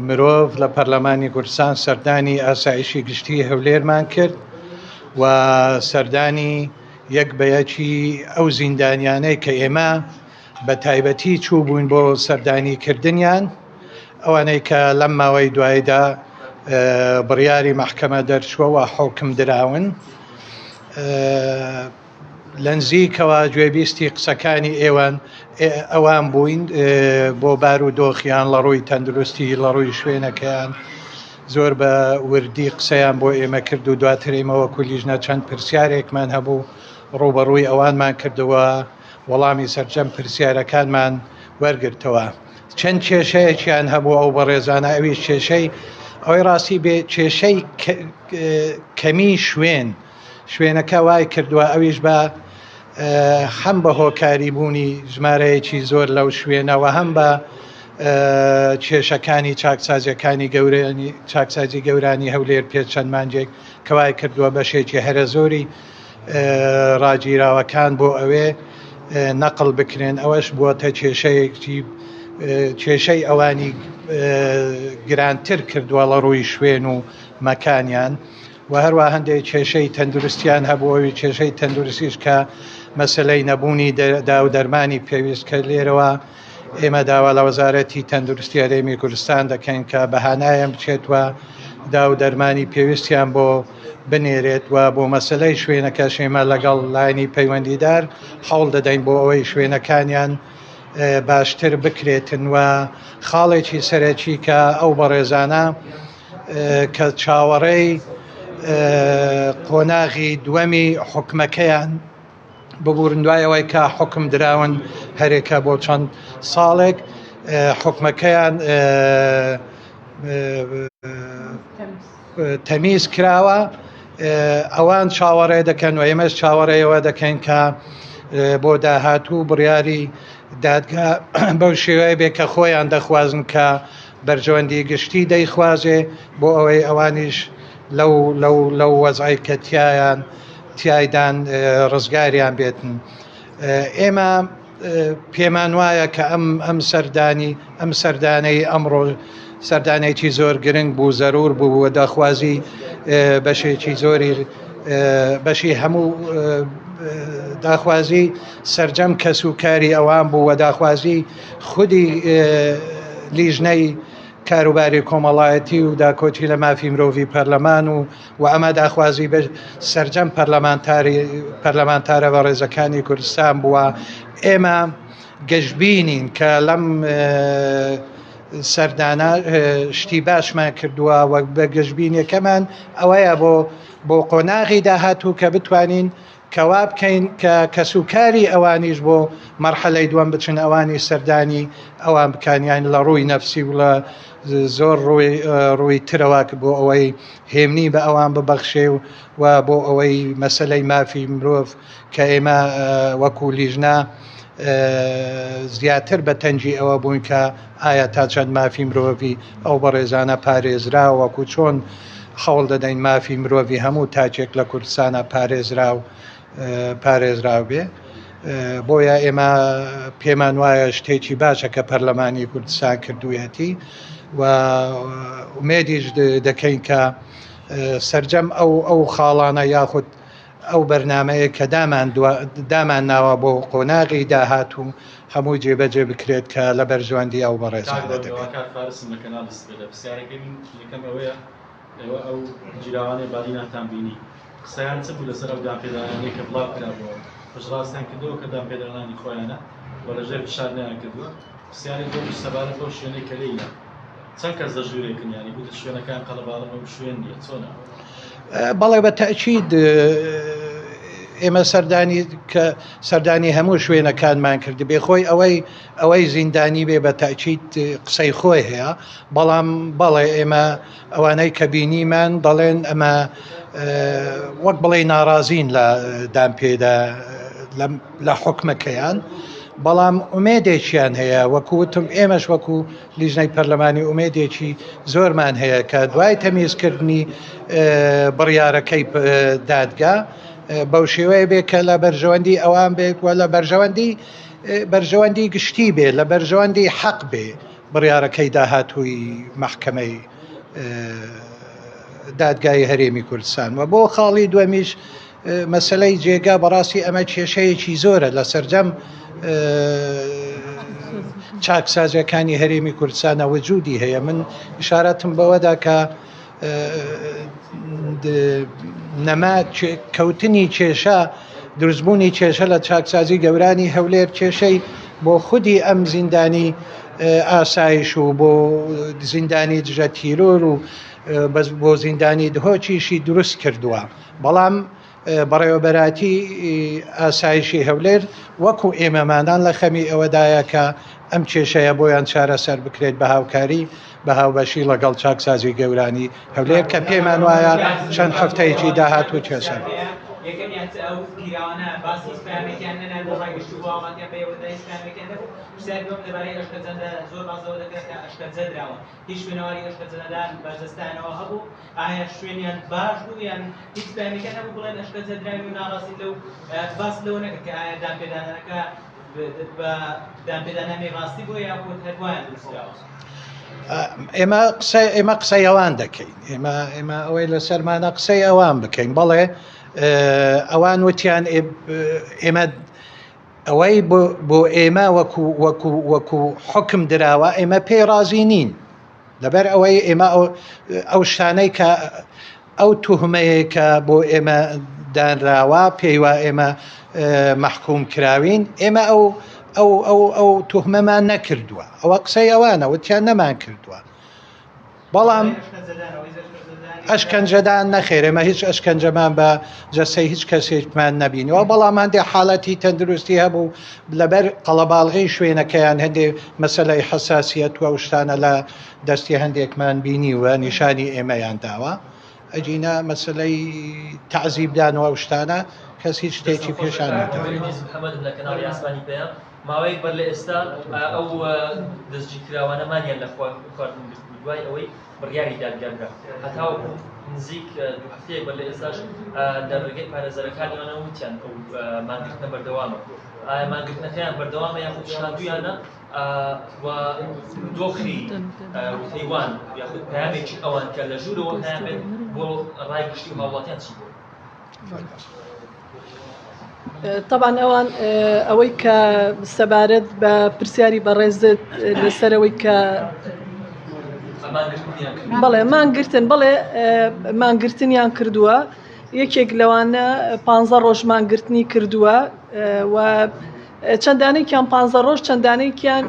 مرۆڤ لە پەرلەمانی کوردستان سەردانی ئاسایشی گشتی هەولێرمان کرد و سەردانی یەک بە یەکی ئەو زیندانیانەی کە ئێمە بە تایبەتی چوو بووین بۆ سەردانی کردنیان ئەوانەی کە لەم ماوەی دواییدا بڕیاری مەحکەمە دەرچووە و حوکم دراون لەنزیکەوە گوێبیستی قسەکانی ئێوان ئەوان بووین بۆ بار و دۆخیان لە ڕووی تەندروستی لە ڕووی شوێنەکەیان زۆر بە وردی قسەیان بۆ ئێمە کرد و دواتر ئێمە وەکو لیژنە چەند پرسیارێکمان هەبوو ڕووبەڕووی ئەوانمان کردەوە وەڵامی سەرجەم پرسیارەکانمان وەرگرتەوە. چەند کێشەیەکیان هەبوو ئەو بەڕێزانە ئەویش کێشەی ئەوەی ڕاستی بێ کێشەی کەمی شوێن شوێنەکە وای کردووە ئەویش بە هەم بە هۆکاری بوونی ژمارەیەکی زۆر لەو شوێنەوە هەم بە کێشەکانی چاکسازیەکانی گەورەی چاکسازی گەورانی هەولێر پێ چەند مانجێک کەوای کردووە بەشێکی هەرە زۆری ڕاگیراوەکان بۆ ئەوێ نەقڵ بکرێن ئەوەش بووەتە کێشەیەکی کێشەی ئەوانی گرانتر کردووە لە ڕووی شوێن و مەکانیان و هەروە هەندێک کێشەی تەندروستیان هەبوو ئەوی کێشەی تەندروستیش کە مەسلەی نەبوونی دا و دەرمانی پێویست کە لێرەوە ئێمە داوا لە وەزارەتی تەندروستی هەرێمی کوردستان دەکەین کە بەهانایان بچێت و دا و دەرمانی پێویستیان بۆ بنێرێت و بۆ مەسلەی شوێنەکەش ئێمە لەگەڵ لایەنی پەیوەندیدار هەوڵ دەدەین بۆ ئەوەی شوێنەکانیان باشتر بکرێتن و خاڵێکی سەرەکی کە ئەو بەڕێزانە کە چاوەڕێی قۆناغی دووەمی حکومەکەیان ببورن دوای ئەوەی کە حکم دراون هەرێکە بۆ چەند ساڵێک حکومەکەیان تەمیز کراوە ئەوان چاوەڕێ دەکەن و ئێمەش چاوەڕێەوە دەکەین کە بۆ داهاتوو بڕیاری دادگا بەو شێوەیە بێ کە خۆیان دەخوازن کە بەرژەوەندی گشتی دەیخوازێ بۆ ئەوەی ئەوانیش لەو لەو لەو وەزعی کە تیایان تیایدان ڕزگاریان بێتن ئێمە پێمان وایە کە ئەم ئەم سەردانی ئەم سەردانەی ئەمڕۆ سەردانێکی زۆر گرنگ بوو زەرور بوو و داخوازی بەشێکی زۆری بەشی هەموو داخوازی سرجەم کەس و کاری ئەوان بوو و داخوازی خودی لیژنەی کاروباری کۆمەڵایەتی و داکۆکی لە مافی مرۆڤی پەرلەمان و و ئەمە داخوازی بە سەرجەم پەرلەمانتاری پەرلەمانتارە بەڕێزەکانی کوردستان بووە ئێمە گەشببینین کە لەم سەردانە شتی باشمان کردووە وەک بە گەشببینەکەمان ئەوەیە بۆ بۆ قۆناغی داهاتوو کە بتوانین کە وا بکەین کە کەسوکاری ئەوانیش بۆ مەرحەلەی دووەم بچن ئەوانیش سەردانی ئەوان بکەن یان لە ڕووی نەفسی و لە زۆر ڕووی ڕووی ترەوە بۆ ئەوەی هێمنی بە ئەوان ببەخشێ و و بۆ ئەوەی مەسەلەی مافی مرۆڤ کە ئێمە وەکو لیژنە زیاتر بە تەنگی ئەوە بووین کە ئایا تا چەند مافی مرۆڤی ئەو بەڕێزانە پارێزرا وەکو چۆن هەوڵ دەدەین مافی مرۆڤی هەموو تاکێک لە کوردستانە پارێزراو پارێزراو بێ بۆیە ئێمە پێمان وایە شتێکی باشە کە پەرلەمانی کوردستان کردوویەتی و ئومێدیش دەکەین کە سرجەم ئەو ئەو خاڵانە یاخود ئەو بەرنامەیە کە دامان دامان ناوە بۆ قۆناغی داهاتوو هەموو جێبەجێ بکرێت کە لە بەرژەوەندی ئەو بەڕێزانە دەبێت. کاک فارسم لە کەناڵی سپێدە پرسیارەکەی من یەکەم ئەوەیە ئێوە ئەو گیراوانەی بادینانتان بینی قسەیان چ بوو لەسەر ئەو دانپێدانانەی کە بڵاو کرابووەوە پشتڕاستیان کردەوە کە دانپێدانانی خۆیانە و لەژێر فشار نەیانکردووە پرسیاری دووەمیش سەبارەت بەو شوێنەی کە لێینە چەند کەس لە ژوورێکن یانی گوتت شوێنەکان قەڵەباڵغە و شوێن نییە چۆنە؟ بەڵێ بە تەئکید ئێمە سەردانی کە سەردانی هەموو شوێنەکانمان کرد بێ خۆی ئەوەی ئەوەی زیندانی بێ بە تەئکید قسەی خۆی هەیە بەڵام بەڵێ ئێمە ئەوانەی کە بینیمان دەڵێن ئەمە وەک بڵێ ناڕازین لە دان پێدا لە حکمەکەیان بەڵام ئومێدێکیان هەیە وەکوتم ئێمەش وەکو لیژنەی پەرلەمانی ئومێدێکی زۆرمان هەیە کە دوای تەمیزکردنی بڕیارەکەی دادگا بەو شێوەیە بێ کە لە بەرژەوەندی ئەوان بێت و لە بەرژەوەندی بەرژەوەندی گشتی بێ لە بەرژەوەندی حەق بێ. بڕیارەکەی داهاتووی مەحکەمەی دادگای هەرێمی کوردستان و بۆ خاڵی دووەمیش مەسلەی جێگا بەڕاستی ئەمە کێشەیەکی زۆرە لە سەرجەم چاکسازیەکانی هەرێمی کوردستانە وجودی هەیە من ئشارەتم بەوەدا کە نەما کەوتنی کێشە دروستبوونی کێشە لە چاکسازی گەورانی هەولێر کێشەی بۆ خودی ئەم زیندانی ئاسایش و بۆ زیندانی دژە تیرۆر و بەس بۆ زیندانی دهۆکیشی دروست کردووە بەڵام بەڕێوەبەرایەتی ئاسایشی هەولێر وەکو ئێمەمانان لە خەمی ئەوەدایە کە ئەم کێشەیە بۆیان چارەسەر بکرێت بە هاوکاری بە هاوبەشی ڵەگەڵ چاکسازی گەورانی هەولێر کە پێمان وایە چەند هەفتەیەکی داهاتوو کێشە. ئایا شوێنیان باش بوو یان هیچ پەیامێکیان هەبوو بڵێن ئەشکەنجە دراوین و ناڕازین لەو باس لەوە نەکرد کە ئایا دانپێدانانەکە بە دانپێدانانی ڕاستی بووە یاخود هەر وایان دروستکراوە؟ ئێمە قسەی ئێمە قسەی ئەوان دەکەین ئێمە ئێمە ئەوەی لەسەرمانە قسەی ئەوان بکەین بەڵێ ئەوان وتیان ئێمە ئەوەی بۆ ئێمە وەکو وەکو وەکو حکم دراوە ئێمە پێی ڕازی نین لەبەر ئەوەی ئێمە ئەو شتانەی کە ئەو توهمەیە کە بۆ ئێمە دانراوە پێی وا ئێمە مەحکوم کراوین ئێمە ئەو ئەو ئەو ئەو توهمەمان نەکردووە ئەوە قسەی ئەوانە وتیان نەمان کردووە بەڵام ئەشکەنجەدان نەخێر ئێمە هیچ ئەشکەنجەمان بە جەسەی هیچ کەسێکمان نەبینەوە بەڵام هەندێک حاڵەتی تەندروستی هەبوو لەبەر قەڵەباڵغی شوێنەکەیان هەندێک مەسەلەی حەساسیەت و ئەو شتانە لە دەستی هەندێکمان بینیوە نیشانی ئێمەیان داوە ئەگینا مەسەلەی تەعزیبدان و ئەو شتانە کەس هیچ شتێکی پێشان نەداوە. محەممەدم لە کەناڵی ئاسمانی پەیام ماوەیەک بەر لە ئێستا ئەو دەستگیرکراوانە مانیان لە خواردن گرت بوو دوای ئەوەی بڕیاری دادگا درا هەتاوەکو نزیک دوو هەفتەیەک بەر لە ئێستاش لە ڕێگەی پارێزەرەکانیانەوە وتیان ئەو مانگرتنە بەردەوامە ئایا مانگرتنەکەیان بەردەوامە یاخود شکاندویانە و دۆخی وتەیوان یاخود پەیامێکی ئەوان کە لە ژوورەوە هەیان بێت بۆ ڕای گشتی و هاوڵاتیان چی بوو؟ تەبعەن ئەوان ئەوەی کە سەبارەت بە پرسیاری بەڕێزت لەسەرەوەی کە بەڵێ مانگرتن بەڵێ مانگرتنیان کردووە یەکێک لەوانە پ ڕۆژ مانگرتنی کردووە و چەند دانەیەکیان پانزە ڕۆژ چەند دانەیەکیان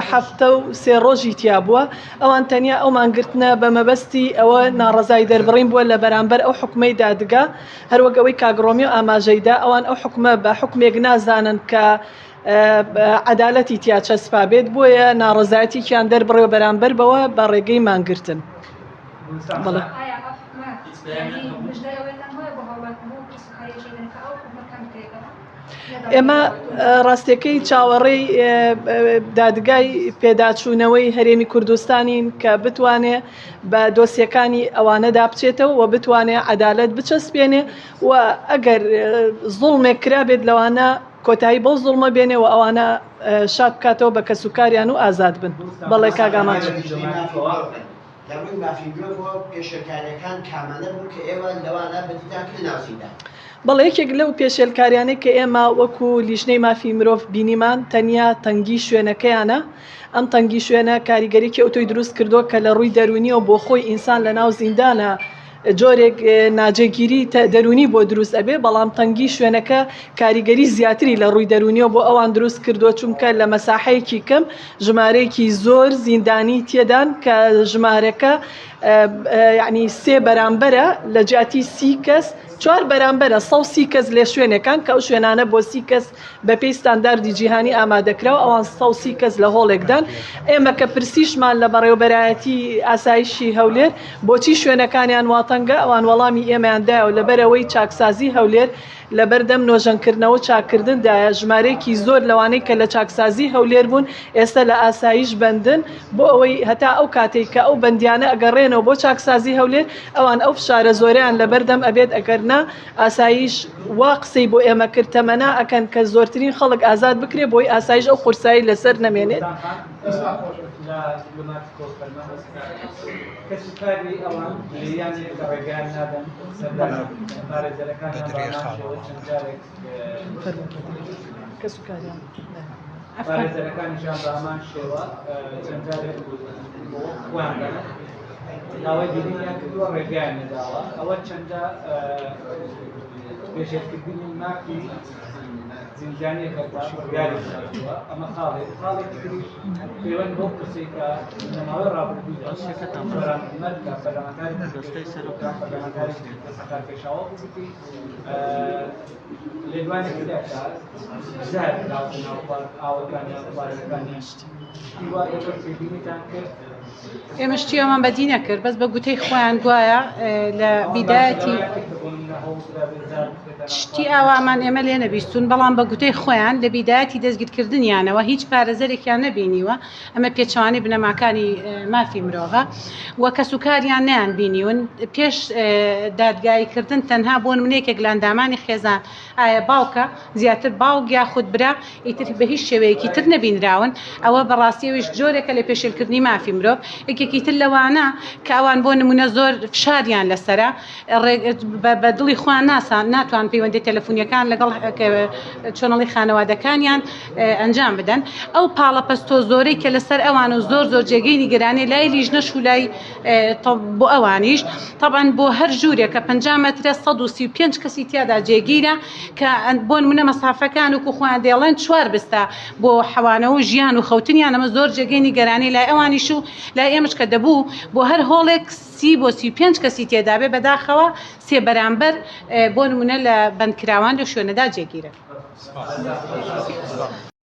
هەفتە و سێ ڕۆژی تیا بووە ئەوان تەنیا ئەو مانگرتنە بە مەبەستی ئەوە ناڕەزای دەربڕین بووە لە بەرامبەر ئەو حکومەی دادگا هەروەک ئەوەی کاک ڕۆمیۆ ئاماژەیدا ئەوان ئەو حکومە بە حکومێک نازانن کە عەدالەتی تیا چەسپا بێت بۆیە ناڕەزایەتیکیان دەربڕێ بەرامبەر بەوە بە ڕێگەی مانگرتن. بەڵێ. ئێمە ڕاستیەکەی چاوەڕێی دادگای پێداچوونەوەی هەرێمی کوردستانین کە بتوانێ بە دۆسیەکانی ئەوانەدا بچێتەوە و بتوانێ عەدالەت بچەسپێنێ و ئەگەر زوڵمێک کرابێت لەوانە کۆتایی بەو زوڵمە بێنێ و ئەوانە شاد بکاتەوە بە کەسوکاریان و ئازاد بن. بەڵێ کاک ئامانج. لە ڕووی مافی مرۆڤەوە پێشێلکارییەکان کامانە بوون کە ئێوە لەوانە بەدیتان کرد لە ناو زیندان؟ بەڵێ یەکێک لەو پێشێلکاریانەی کە ئێمە وەکو لیژنەی مافی مرۆڤ بینیمان تەنیا تەنگی شوێنەکەیانە، ئەم تەنگی شوێنە کاریگەریی ئەوتۆی دروست کردووە کە لە ڕووی دەروونیەوە بۆ خۆی ئینسان لە ناو زیندانە جۆرێک ناجێگیری دەروونی بۆ دروست ئەبێ، بەڵام تەنگی شوێنەکە کاریگەری زیاتری لە ڕووی دەروونیەوە بۆ ئەوان دروست کردووە، چونکە لە مەساحەیەکی کەم ژمارەیەکی زۆر زیندانی تێدان کە ژمارەکە یعنی سێ بەرامبەرە لە جیاتی سی کەس چوار بەرامبەرە 130 کەس لە شوێنەکان کە ئەو شوێنانە بۆ سی کەس بەپێی ستانداردی جیهانی ئامادەکراوە ئەوان 130 کەس لە هۆڵێکدان ئێمە کە پرسیشمان لە بەڕێوەبەرایەتی ئاسایشی هەولێر بۆچی شوێنەکانیان واتەنگە ئەوان وەڵامی ئێمەیان دایەوە لەبەرئەوەی چاکسازی هەولێر لەبەردەم نۆژەنکردنەوە و چاککردندایە، ژمارەیەکی زۆر لەوانەی کە لە چاکسازی هەولێر بوون ئێستا لە ئاسایش بەندن بۆ ئەوەی هەتا ئەو کاتەی کە ئەو بەندیانە ئەگەڕێنەوە بۆ چاکسازی هەولێر ئەوان ئەو فشارە زۆرەیان لەبەردەم ئەبێت ئەگەر نا ئاسایش وا قسەی بۆ ئێمە کرد تەمەنا ئەکەن کە زۆرترین خەڵک ئازاد بکرێ بۆی ئاسایش ئەو قورسایی لەسەر نەمێنێت. داوای بینینیان کردووە ڕێگەیان نەداوە ئەوە چەندە پێشێلکردنی مافی زیندانیەکە بڕیاری داوە ئەمە خاڵێک خاڵێکی تریش پەیوەند بەو پرسەی کە لە ماوەی ڕابردوودا سۆران محەمەد کە پەرلەمانتاری پەرلەمانتاری دەستەکارکێشاوە گوتی لێدوانێکی دا کە زار دراوەتە ناو ئاوەکانیان خواردنەکانیان شتی وا ئێوە تێبینیتان کرد ئێمە شتی ئەومان بەدی نەکرد بەس بە گوتەی خۆیان گوایە لە بیدایەتی شتی ئاوامان ئێمە لێ نەبیستون بەڵام بە گوتەی خۆیان لە بیدایەتی دەستگیرکردنیانەوە هیچ پارێزەرێکیان نەبینیوە ئەمە پێچەوانەی بنەماکانی مافی مرۆڤە و کەسوکاریان نەیان بینیون پێش دادگاییکردن تەنها بۆ نمونە یەکێک لە ئەندامانی خێزان ئایا باوکە زیاتر باوک یاخود برا ئیتر بە هیچ شێوەیەکی تر نەبینراون ئەوە بەڕاستی ئەویش جۆرێکە لە پێشێلکردنی مافی مرۆڤ یەکێکی تر لەوانە کە ئەوان بۆ نمونە زۆر فشاریان لەسەرە بە دڵی خۆیان ناسان ناتوان پەیوەندی تەلەفونیەکان لەگەڵ چۆنەڵی خانەوادەکانیان ئەنجام بدەن ئەو پاڵەپەستۆ زۆرەی کە لەسەر ئەوان و زۆر زۆر جێگەی نیگەرانی لای لیژنەش و لای بۆ ئەوانیش تەبعەن بۆ هەر ژوورێک کە 50 مەترە 135 کەسی تیادا جێگیرە کە بۆ نمونە مەسافەکان وەکو خۆیان دەیڵێن چوار بستە بۆ حەوانەوە و ژیان و خەوتنیان ئەمە زۆر جێگەی نیگەرانی لای ئەوانیش و لای ئێمەش کە دەبوو بۆ هەر هۆڵێک 30 بۆ 35 کەسی تێدابێ بەداخەوە سێ بەرامبەر بۆ نمونە لە بەندکراوان لەو شوێنەدا جێگیرن. سپاس.